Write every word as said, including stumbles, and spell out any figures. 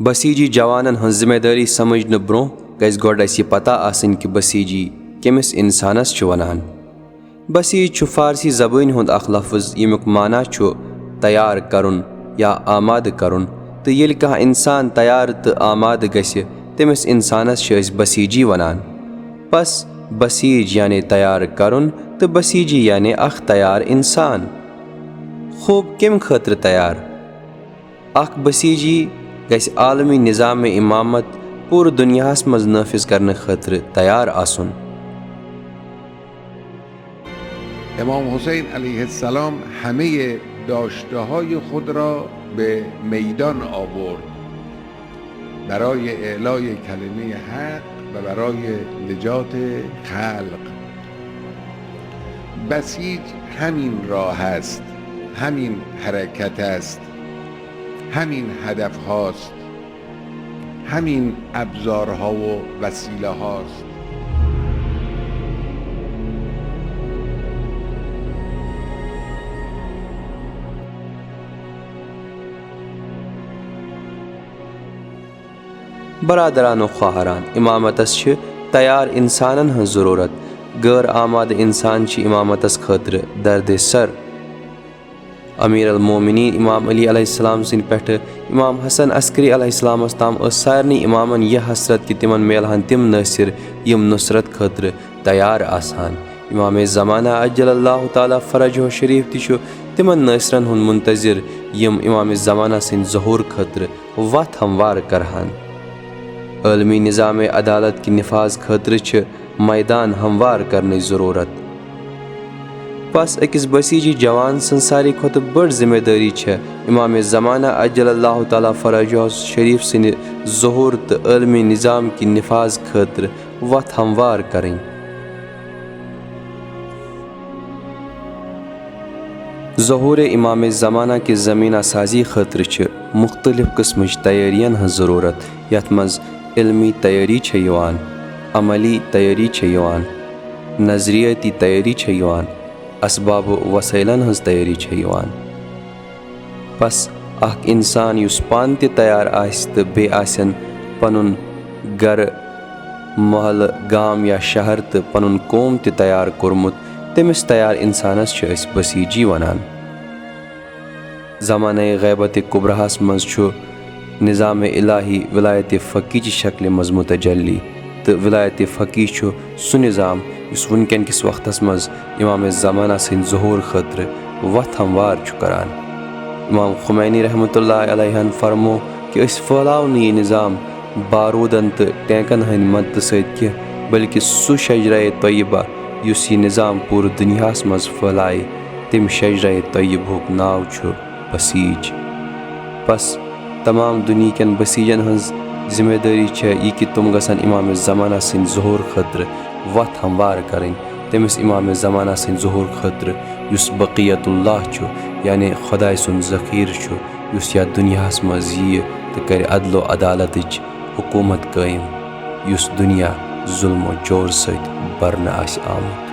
بسیجی جوانن ہٕنٛز ذمہ دٲری سمجھنہٕ برٛونٛہہ گژھِ گۄڈٕ اسہِ یہِ پتہ آسٕنۍ کہِ بسیجی کٔمِس انسانس چھِ ونان۔ بسیج چھُ فارسی زبٲنۍ ہُنٛد اکھ لفظ، ییٚمیُک معنی چھُ تیار کرُن یا آمادٕ کرُن، تہٕ ییٚلہِ کانٛہہ انسان تیار تہٕ آمادٕ گژھِ، تٔمِس انسانس چھِ أسۍ بسیجی ونان۔ پس بسیج یعنی تیار کرُن تہٕ بسیجی یعنی اکھ تیار انسان۔ خوب کمہِ خٲطرٕ تیار؟ اکھ بسیجی گژھِ عالمی نظام امامت پوٗرٕ دُنیاہس منٛز نافذ کرنہٕ خٲطرٕ تیار آسُن۔ امام حسین علیه السلام همه داشته های خود را به میدان آورد برای اعلای کلمه حق و برای نجات خلق. بسیج همین راه است، همین حرکت است، همین هدف هاست، همین ابزارها و وسیله هاست. برادرانو خواہران، امامتس چھِ تیار انسانن ہٕنٛز ضرورت۔ غٲر آمادٕ انسان چھِ امامتس خٲطرٕ دردِ سر۔ امیر المومنین امام علی علیہ السلام سٕنٛدِ پٮ۪ٹھٕ امام حسن عسکری علیہ السلامس تام ٲس سارنٕے امامن یہِ حسرت کہِ تِمن میلہن تِم نٲصر، یِم نصرت خٲطرٕ تیار آسہن۔ امام زمانہ عجل اللہ تعالیٰ فرجہ شریف تہِ چھُ تِمن نٲصرن ہُنٛد منتظر، یِم امام زمانہ سٕنٛدِ ظہور خٲطرٕ وتھ ہموار کرہن۔ عالمی نظام عدالت کہِ نفاذ خٲطرٕ چھِ میدان ہموار کرنٕچ ضرورت۔ پس أکِس بسیجی جوان سٕنٛز ساروی کھۄتہٕ بٔڑ ذمہ دٲری چھےٚ امام زمانہ عجل اللہ تعالیٰ فرجہ شریف سٕنٛدِ ظہور تہٕ عالمی نظام کہِ نفاذ خٲطرٕ وتھ ہموار کرٕنۍ۔ ظہور امام زمانہ کہِ زمینہ سازی خٲطرٕ چھِ مختلف قسمٕچ تیٲرین ہٕنٛز ضرورت، یتھ منٛز علمی تیٲری چھےٚ یِوان، عملی تیٲری چھےٚ یِوان، نظریٲتی تیٲری چھےٚ یِوان، اسباب و وسٲیلن ہٕنٛز تیٲری چھےٚ یِوان۔ پس اکھ انسان یُس پانہٕ تہِ تیار آسہِ تہٕ بیٚیہِ آسن پنُن گرٕ، محلہٕ، گام یا شہر تہٕ پنُن قوم تہِ تیار کوٚرمُت، تٔمِس تیار انسانس چھِ أسۍ بسیجی ونان۔ زمانہ غیبت کبریٰ ہس منٛز چھُ نظام الٰہی ولایت فقیہ چہِ شکلہِ منٛز متجلی، تہٕ ولایت فقیہ چھُ سُہ نظام یُس وُنکٮ۪ن کِس وقتس منٛز امام زمانہ سٕنٛدِ ظہور خٲطرٕ وتھ ہموار چھُ کران۔ امام خمینی رحمتہ اللہ علیہ ہن فرمو کہِ أسۍ پھٔہلاوو نہٕ یہِ نظام بارودن تہٕ ٹینکن ہٕنٛدِ مدتہٕ سۭتۍ کینٛہہ، بلکہِ سُہ شجرہ طیبہ یُس یہِ نظام پوٗرٕ دُنیاہس منٛز پھٔہلایہِ، تَمہِ شجرہ طیبہُک ناو چھُ بسیج۔ پس تمام دُنیہکٮ۪ن بسیجن ہٕنٛز ذمہ دٲری چھےٚ یہِ کہِ تِم گژھن امام زمانہ سٕنٛدِ ظہور خٲطرٕ وتھ ہموار کرٕنۍ، تٔمِس امام زمانہ سٕنٛدِ ظہور خٲطرٕ یُس بقیت اللہ چھُ، یعنی خدایہِ سُنٛد ذخیرٕ چھُ، یُس یتھ دُنیاہس منٛز یِیہِ تہٕ کرِ عدل و عدالتٕچ حکومت قٲیم، یُس دُنیا ظلم و جور سۭتۍ برنہٕ آسہِ آمُت۔